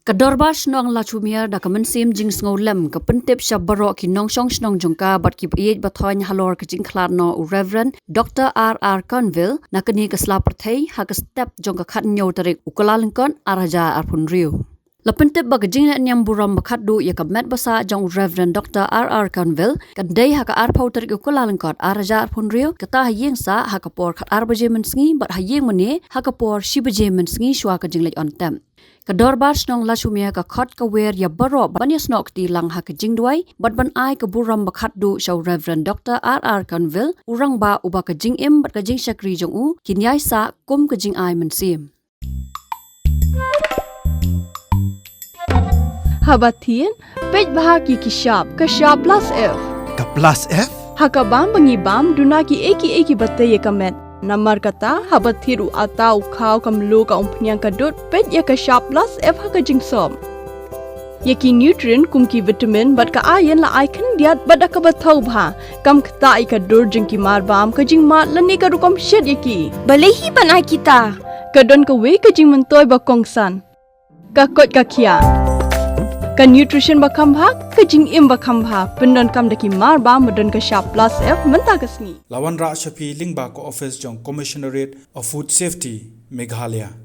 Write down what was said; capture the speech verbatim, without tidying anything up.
Ka Dorbar Shnong Lachumia da ka mynsiem jingsngewlem ka pyntip sha baroh ki nongshong shnong jong ka bad ki ba ïeit ba thoiñ halor ka jingkhlad noh u Reverend Doctor R R Conville na kane ka sla pyrthei ha ka step jong ka khathynñiew tarik u Kyllalyngkot ar hajar arphew hynriew. La pyntip ba ka jingleh niam burom ba khatduh ïa ka met ba sah jong u Reverend Doctor R R Conville kan dei ha ka arphew tarik u Kyllalyngkot ar hajar arphew hynriew, kata ha ïing sah ha ka por khatar baje mynsngi bad ha ïing mane ha ka por shi baje mynsngi shuwa ka jingleit on tep. Ka Dorbar Shnong Lachumia ka khot ka wer ïa baroh ban ïasnoh kti lang ha ka jingduwai bad ban ai ka burom ba khatduh sha u Reverend Doctor R R Conville, u rangbah uba ka jingim bad ka jingshakri jong u kin ïai sah kum ka jingai mynsiem. Haba thied, peit bha ki ki shap, ka shap plus F. Ka plus F? Ha ka bam ba ngi bam, duna ki ei ki ei ki ba tei ïa ka met. Namar kata, haba thied u atta, u khaw, ka mluh, ka umphniang, ka dud, peit ïa ka shap plus F ha ka jingsop. Ïa ki nutrient kum ki vitamin bad ka iron la ai khyndiat bad da kaba thaw bha. Kam ktah ïa ka dur jong ki mar bam, ka jingmad lane ka rukom shet ïa ki. Balei hi ban ai kita? Ka don kawei ka jingmyntoi ba kongsan. Ka koit ka khiah. Ka nutrition ba kham bha, ka jingim ba kham bha. Pyndonkam da ki mar bam ba don ka shap plus F mynta ka sngi. La wanrah sha phi lyngba ka office jong Commissionerate of Food Safety, Meghalaya.